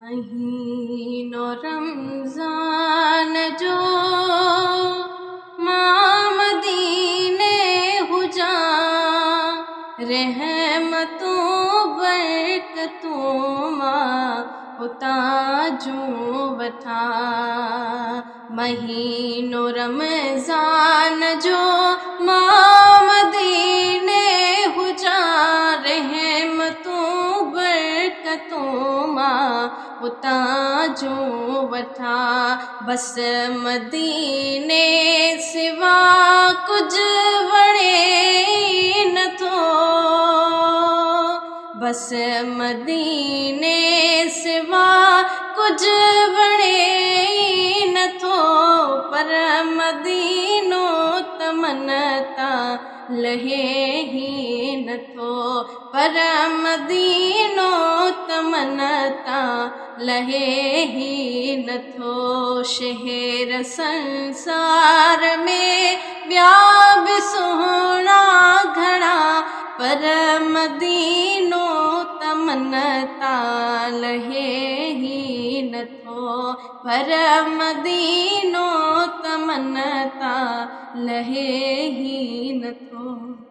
مهينو رمضان جو مان مديني هجان، رحمتون برڪتون مان اتان جون وٺان. مهينو رمضان جو مان مديني هجان، رحمتون برڪتون مان اتان جون وٺان. بس مديني سوا ڪجهه وڻي نٿو، بس مديني سوا ڪجهه وڻي نٿو، پر مدينو تمن تان لهي ئي نٿو، پر مدينو تمن تان لهي ئي نٿو. شهر سنسار ۾ ٻيا به سهڻا گهڻا، پر مدينو تمن تان لهي ئي نٿو، پر مدينو تمن تان لهي ئي نٿو.